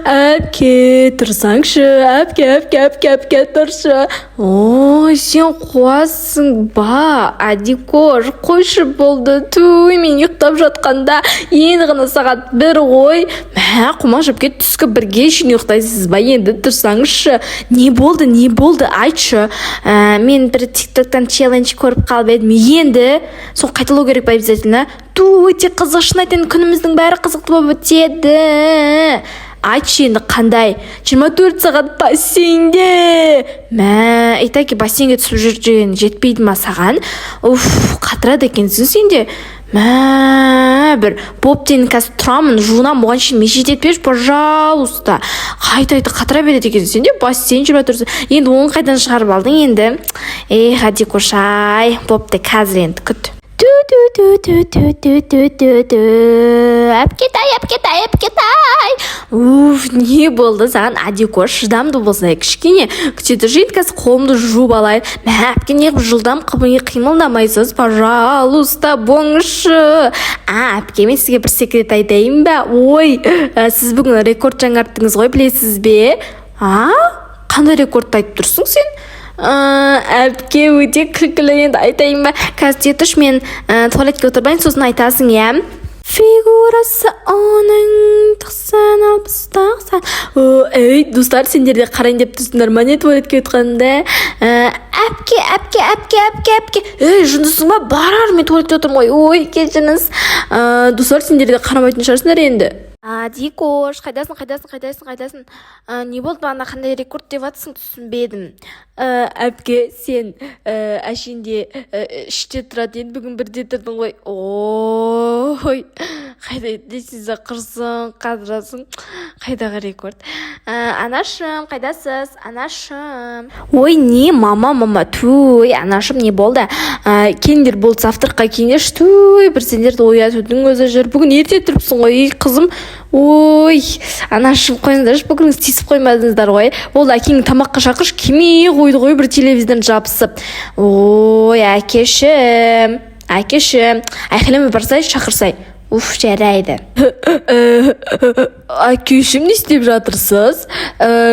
Әпке, тұрсаңшы, әпке, әпке, әпке, әпке, тұршы. Ой, сен қуасың ба, Адикош? Қойшы, болды. Туй, мен ұйықтап жатқанда енді ғана сағат 1 ғой. Мә, қумаш әпке, түскі 1-ге шейін ұйықтайсыз ба енді? Тұрсаңызшы. Не болды, не болды, айтшы. Мен бір Тиктоктан челлендж көріп қалып едім. Енді соны қайталау керек па обязательно? Ту, өте қызық, шын айтайын, күніміздің бәрі қызықты болып өтеді. Айтшы енді, қандай? 24 сағат бассейнде. Мә, и так бассейнге түсіп жүрген жетпейді ма саған? Уф, қатырады екенсің сен де. Мә, бір бопты, енді қазір тұрамын, жуынамын, оған шейін мешать етпеші, пожалуйста. Қайта қайта қатыра береді екенсің сен де. Бассейн, 24. Енді оны қайдан шығарып алдың енді? Эх, Адикош ай, бопты, қазір енді күт. Ту ту ту ту ту ту ту ту ту, әпкетай, әпкетай, әпкетай. Уф, не болды саған, Адикош? Шыдамды болсай кішкене, күте тұршы. Енді қазір қолымды жуып алайын. Мә, әпке, неғып жылдам қимылдамайсыз? Пожалуйста, болыңызшы. А, әпке, мен сізге бір секрет айтайын ба? Ой, сіз бүгін рекорд жаңарттыңыз ғой, білесіз бе? А, қандай рекордты айтып тұрсың сен? Әпке, өте күлкілі. Енді айтайын ба? Қазір тие тұршы, мен туалетке отырмайын, сосын айтасың, иә? Фигурасы оның 90, 60, 90. Ей, достар, сендер де қарайын деп тұрсыңдар ма, не, туалетке отқанда? Әпке, әпке, әпке, әпке, әпке! Ей, жындысың ба? Бар ары, мен туалетте отырмын ғой. Ой, кешіріңіз. Достар, сендер де қарамайтын шығарсыңдар енді. Адикош, қайдасың, қайдасың, қайдасың, қайдасың? Не болды бағана, қандай рекорд деп жатсың, түсінбедім. Әпке, сен әшейінде 3-те тұрады едің, бүгін 1-де тұрдың ғой. Ой, қайда дейсіз, құрсын, қатырасың. Қайдағы рекорд? Анашым, қайдасыз, анашым? Ой, не, мама, мама? Туй, анашым, не болды? Келіңдер, болды, завтракқа келіңдерші. Туй, бір сендерді оятудың өзі жүр. Бүгін ерте тұрыпсың ғой, ей, қызым. Ой, анашым, қойыңыздаршы, бүгін тиісіп қоймадыңыздар ғой. Болды, әкеңді тамаққа шақыршы, келмей қойды ғой бір телевизордан жабысып. Ой, әкешім, әкешім, айқайламай барсай, шақырсай. Уф, жарайды. Әкешім, не істеп жатырсыз?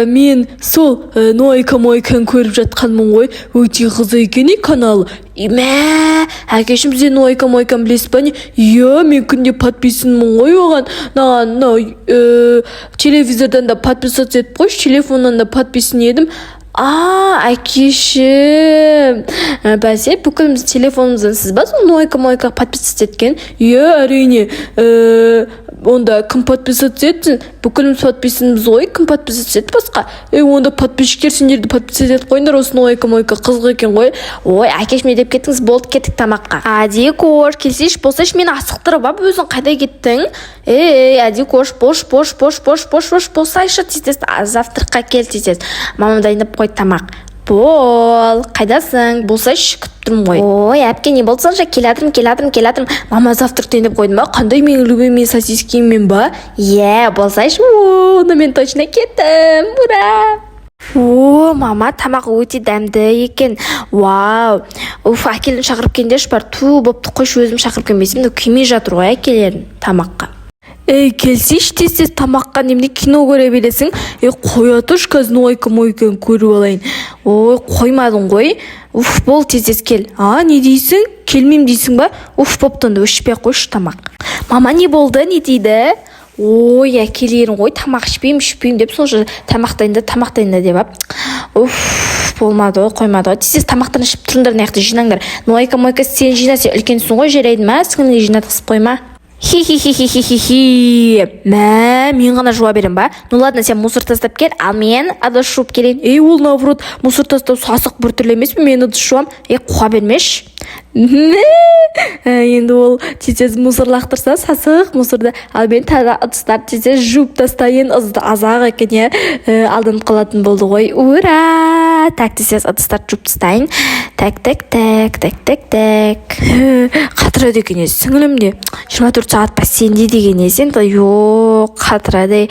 Мен сол Нойка Мойканы көріп жатқанмын ғой, өте қызық екен каналы. Мә, әкешім, сен Нойка Мойканы білесіз ба, не? Иә, мен күнде подписанмын ғой оған. Маған мынау телевизордан да подписаться етіп қойшы, телефоннан да подписан едім. А, әкешім, бәсе, бүкіліміз телефонымыздан. Сіз ба сол Нойка Мойка подписаться еткен? Иә, әрине. Онда кім подписаться етсін? Бүкіліміз подписанбыз ғой, кім подписаться етті басқа? Ей, онда, подписчиктер, сендер де подписаться етіп қойыңдар осы Нойка Мойка, қызық екен ғой. Ой, әкешім, не деп кеттіңіз? Болды, кеттік тамаққа. Адикош, келсейші, болсайшы, мені асықтырып алып өзің қайда кеттің? Ей, Адикош, бош, бош, бош, бош, бош, бош, болсайшы, тез тез завтракқа кел, тез тез, мамам дайындап қойды тамақ. Бол, қайдасың? Болсайшы, күтіп тұрмын ғой. Ой, әпке, не болды сонша? Келатырмын, келатырмын, келатырмын. Мама завтрак дайындап қойды ма? Қандай, менің любимый сосискаммен ба? Иә, болсайшы. О, онда мен точно кеттім, ура! О, мама, тамақ өте дәмді екен, вау! Уф, әкелерін шақырып келіңдерші, бар. Ту, бопты, қойшы, өзім шақырып келмесем, мынау келмей жатыр ғой әкелерін тамаққа. Ей, келсейші тез тез тамаққа, немене кино көре бересің? Ей, қоя тұршы, қазір Нойка Мойканы көріп алайын. Ой, қоймадың ғой. Уф, бол, тез тез кел. А, не дейсің, келмеймін дейсің ба? Уф, бопты, онда өшпей ақ қойшы тамақ. Мама, не болды, не дейді? Ой, әкелерің ғой, тамақ ішпеймін, ішпеймін деп сонша тамақ дайында, тамақ дайында деп ап. Уф, болмады ғой, қоймады ғой. Тез тез тамақтан ішіп тұрыңдар, мына жақта жинаңдар. Нойка Мойка, сен жина, сен үлкенсің ғой, жарайды ма? Сіңліңе жинатқызып қойма. хи хи хи хи хи хи хи Мә, мен ғана жуа беремін ба? Ну ладно, сен мусор тастап кел, ал мен ыдыс жуып келейін. Ей, ол наоборот, мусор тастау сасық, біртүрлі емес пе? Мен ыдыс жуамын. Ей, қуа бермеші. Мә, енді ол тез тез мусор лақтырса, сасық мусорды, ал мен таза ыдыстарды тез тез жуып тастайын. Азақ екен, иә? Алданып қалатын болды ғой. Ура! Так, тез тез ыдыстарды жуып тастайын. Так, так, так, так, так, так. Қатырады екен, е, сіңілім де. 24 сағат бассейнде деген не сен? Йо, қатырады.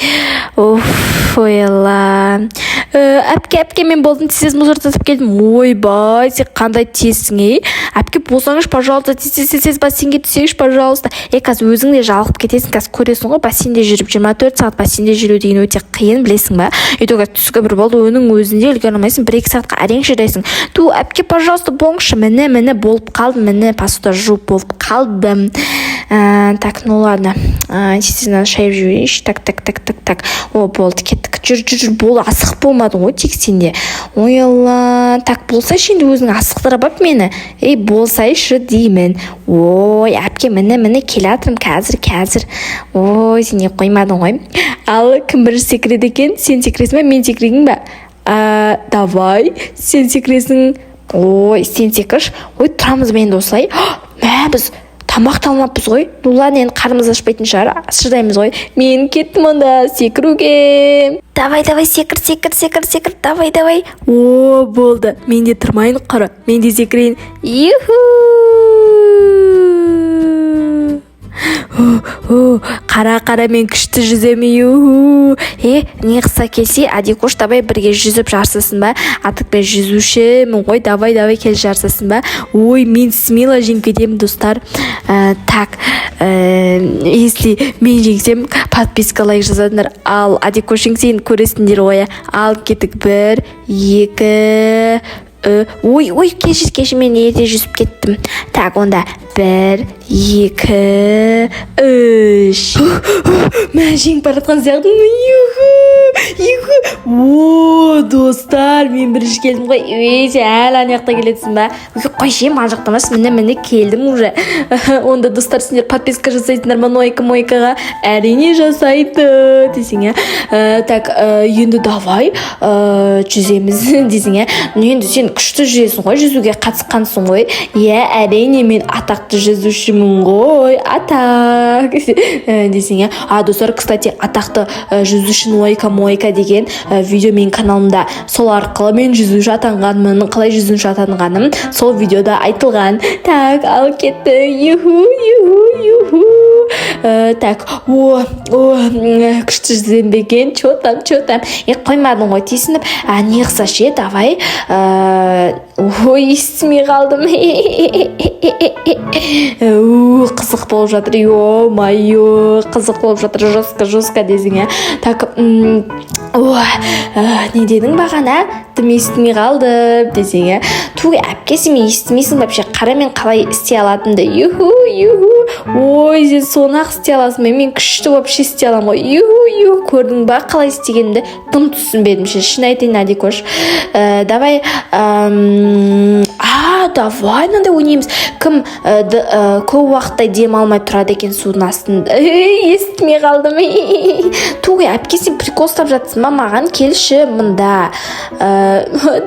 Уф, ой, алла. Әпке, әпке, мен болдым, тез, тез мусор тастап келдім. Ойбай, сен қандай тезсің, ей! Әпке, болсаңызшы, пожалуйста, тез, тез, тез, тез бассейнге түсейікші, пожалуйста. Е, қазір өзің де жалығып кетесің, қазір көресің ғой. Бассейнде жүріп, 24 сағат бассейнде жүру деген өте қиын, білесің ба? Үйде қазір түскі 1 болды, оның өзінде үлгере алмайсың, 1-2 сағатқа әрең шыдайсың. Ту, әпке, пожалуйста, болыңызшы. Міне, міне, болып қалдым, міне, посуда жуып болып қалдым. Так, ну ладно, тез, тез мынаны шайып жіберейінші. Так, так, так, так, так, о, болды, кеттік. Жүр, жүр, жүр, болды, асығып болмадың ғой тек сен де. Ой, алла, так, болсайшы енді өзің, асықтырып алып мені. Ей, болсайшы деймін. Ой, әпке, міне, міне, келе жатырмын, қазір, қазір. Ой, сен не қоймадың ғой. Ал кім бірінші секіреді екен? Сен секіресің ба, мен секірейін ба? Давай, сен секіресің. Ой, сен секірші. Ой, тұрамыз ба енді осылай? Мә, біз тамақ та алмаппыз ғой. Ну ладно, енді қарнымыз ашпайтын шығар, шыдаймыз ғой. Мен кеттім онда секіруге. Давай, давай, секір, секір, секір, секір, давай, давай. О, болды, мен де тұрмайын құры, мен де секірейін. Юху! Қара, қара, мен күшті жүземін, юху! Е, не қылса келсе, Адикош, давай бірге жүзіп жарысасың ба? А так мен жүзушімін ғой. Давай, давай, кел, жарысасың ба? Ой, мен смело жеңіп кетемін, достар. Так, если мен жеңсем, подписка, лайк жазасыңдар, ал Адикош жеңсе, енді көресіңдер ғой. Ал кеттік, бір, екі, ой, ой, кешір, кешір, мен ерте жүзіп кеттім. Так, онда бір, екі, үш. Мә, жеңіп бара жатқан сияқтымын. Юху, юху! О, достар, мен бірінші келдім ғой. Ей, сен әлі ана жақта келесің ба? Ой, қойшы, ана жақта емес, міне, міне, келдім уже. Онда, достар, сендер подписка жасайсыңдар ма Нойка Мойкаға? Әрине жасайды десең, иә. Так, енді давай жүземіз десең, иә. Ну, енді сен күшті жүзесің ғой, жүзуге қатысқансың ғой. Иә, әрине, мен атақты жүзушімін ғой, атак десең, иә. А, достар, кстати, атақты жүзуші Нойка Мойка деген видео менің каналымда. Сол арқылы мен жүзуші атанғанмын. Қалай жүзуші атанғаным сол видеода айтылған. Так, ал кетті, юху, юху, юху! Так, о, о, күшті жүземін бе екен? Че там, че там? Е, қоймадың ғой тиісініп. А не қылса ше, давай. Ой, естімей қалдым. У, қызық болып жатыр, ё мое, қызық болып жатыр, жестко, жестко десең, иә. Так, ой, не дедің бағана? Дым естімей қалдым десең, иә. Ту, әпке, сен мені естімейсің вообще. Қара, мен қалай істей алатынымды. Юху, юху! Ой, сен соны ақ істей аласың ба? Мен күшті вообще істей аламын ғой. Юху, юху! Көрдің ба, қалай істегенімді? Дым түсінбедім ше, шын айтайын, Адикош. Давай, а давай мынандай ойнаймыз: кім көп уақыттай дем алмай тұрады екен судың астында? Естімей қалдым. Ту, әпке, сен прикол ұстап жатсың ба маған? Келші мында.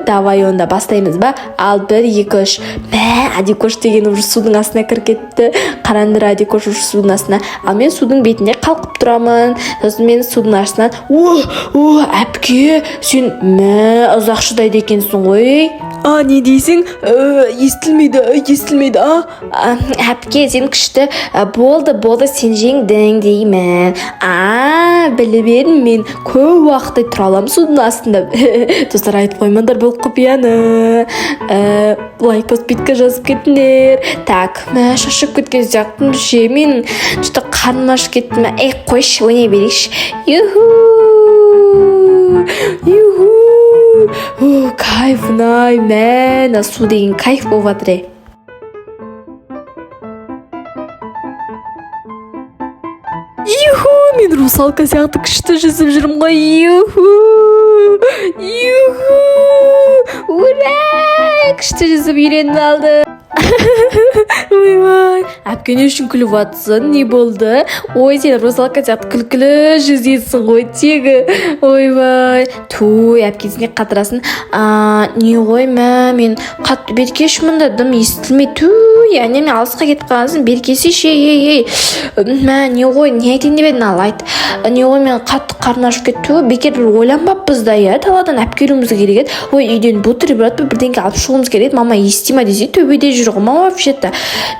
Давай онда, бастаймыз ба? Ал, бір, екі, үш. Мә, Адикош деген уже судың астына кіріп кетті. Қараңдар, Адикош уже судың астына, ал мен судың бетінде қалқып тұрамын. Сосын мен судың астынан. О, о, әпке, сен, мә, ұзақ шыдайды екенсің ғой. А, не дейсің? Естілмейді, естілмейді. А, әпке, сен күшті. Болды, болды, сен жеңдің деймін. А, біліп едім, мен көп уақыттай тұра аламын судың астында. Достар, айтып қоймаңдар бұл құпияны. Лайк басып, бетке жазып кетіңдер. Так, мә, шаршап кеткен сияқтымын ше мен, че то қарным ашып кетті ме? Ей, қойшы, ойнай берейікші. Юху, юху! О, кайф ай, мә, мына су деген кайф болып жатыр, ей. Юху, мен русалка сияқты күшті жүзіп жүрмін ғой. Юху, юху! Ура, күшті жүзіп үйреніп алдым. Ойбай, әпке, не үшін күліп жатсың? Не болды? Ой, сен русалка сияқты күлкілі жүзесің ғой тегі. Ойбай, туй, әпке, сен не қатырасың? А, не ғой, мә, мен қатты, бері келші мында, дым естілмей. Туй, әне, мен алысқа кетіп қалғансың, бері келсейші. Ей, ей, мә, не ғой, не айтайын деп едің? Ал айт. Не ғой, мен қатты қарным ашып кетті. Ту, бекер бір ойланбаппыз да, иә, даладан алып келуіміз керек еді. Ой, үйден бутерброд па, бірдеңке алып шығуымыз керек еді. Мама ести ма десе, төбеде жүр. ғой, мама, вообще то.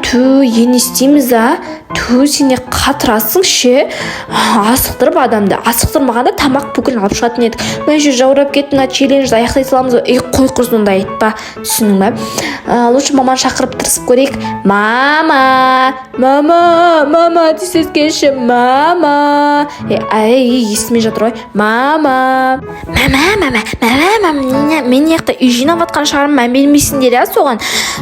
Ту, енді не істейміз, а? Ту, сен не қатырасың ше, асықтырып адамды? Асықтырмағанда тамақ бүкілін алып шығатын едік. Мына жер жаурап кетті. Мына челленджді аяқтай саламыз ғой. Ей, қой, құрсын, ондай айтпа, түсіндің ба? Лучше маманы шақырып, тырысып көрейік. Мама, мама, мама, тез келші, мама. Е, әй, естімей жатыр ғой. Мама, мама, мама, мама, мама, мен мына жақта үй жинап жатқан шығармын, мән бермейсіңдер, иә, соған.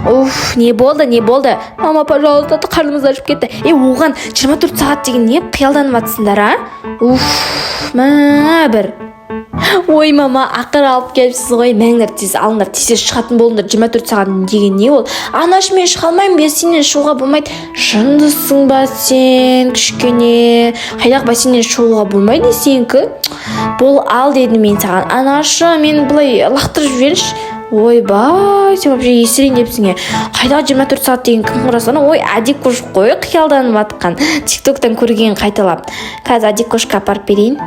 Уф, не болды, не болды? Мама, пожалуйста, қарнымыз ашып кетті. Е, оған 24 сағат деген не қиялданып жатсыңдар, а? Уф, мә, бір. Ой, мама, ақыры алып келіпсіз ғой. Мәңдер, тез алыңдар, тез, тез шығатын болыңдар. 24 сағат деген не ол? Анашы, мен шыға алмаймын, бассейннен шығуға болмайды. Жындысың ба сен кішкене? Қайдағы бассейннен шығуға болмайды сенікі? Бол, ал дедім мен саған. Анашы, мен былай лақтырып жіберіңізші. Ойбай, сен вообще есірейін депсің, е? Қайдағы 24 сағат деген кім құрасың? Ой, Адикош қой қиялданып жатқан, Тик Токтан көрген қайталап. Қазір Адикошқа апарып берейін.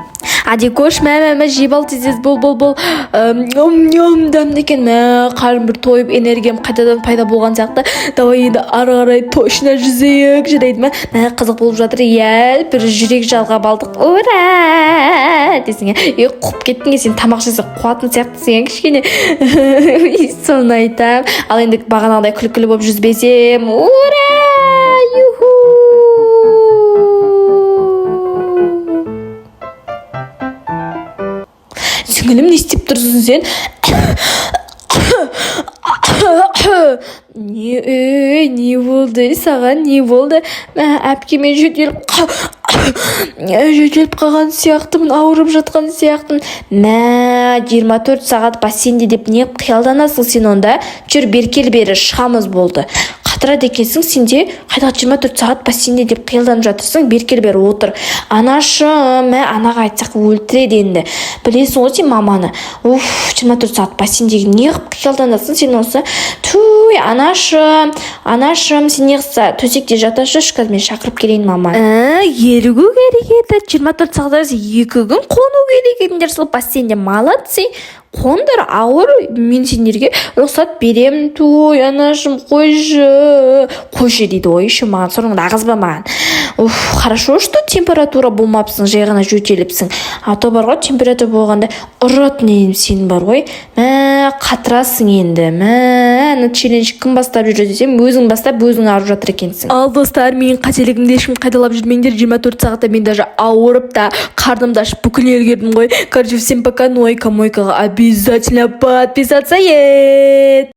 Адикош, мә, мә, мә, жеп ал, тез, тез, бол, бол, бол. Ням, дәмді екен. Мә, қарным бір тойып, энергиям қайтадан пайда болған сияқты. Давай енді ары қарай точно жүзейік, жарайды ма? Мә, қызық болып жатыр, иә, бір жүрек жалғап алдық, ура десең. Е, қуып кеттің, е? Сен тамақ жесең, қуатын сияқтысың, иә, кішкене. Соны айтамын. Ал енді бағанағыдай күлкілі болып жүзбесем. Ура, юху! Сіңілім, не істеп тұрсың сен? Не, ей, не болды саған, не болды? Мә, әпкеме жөтеліп қалған сияқтымын, ауырып жатқан сияқтымын. Мә, 24 сағат бассейнде деп не қиялданасың сен онда? Жүр, бері кел, бері, шығамыз, болды. Қатырады екенсің сен де. Қайдағы 24 сағат бассейнде деп қиялданып жатырсың? Бері кел, бері, отыр. Анашы, мә, анаға айтсақ, өлтіреді енді, білесің ғой сен маманы. Уф, 24 сағат бассейндегі не қылып қиялданасың сен осы? Туй, анашым, анашым, сен не қылса, төсекте жата жүрші, қазір мен шақырып келейін маманы. Ерігу керек еді, 24 сағат емес, 2 күн қону керек едіңдер сол бассейнде. Молодцы, қондар, ауыр, мен сендерге рұқсат беремін. Той, анашым, қойшы, қойшы дейді ғой еще маған. Сұрыңды ағызба маған. Уф, хорошо, что температура болмапсың, жай ғана жөтеліпсің. А то бар ғой, температура болғанда ұратын едім сені бар ғой. Мә, қатырасың енді. Мә, ана челлендж кім бастап жүр десем, өзің бастап, өзің ауырып жатыр екенсің. Ал, достар, менің қателігімді ешкім қайталап жүрмеңдер. 24 сағатта мен даже ауырып та, қарнымды ашып, бүкіл үлгердім ғой. Короче, всем пока. Нойка мойкаға обязательно подписаться ет.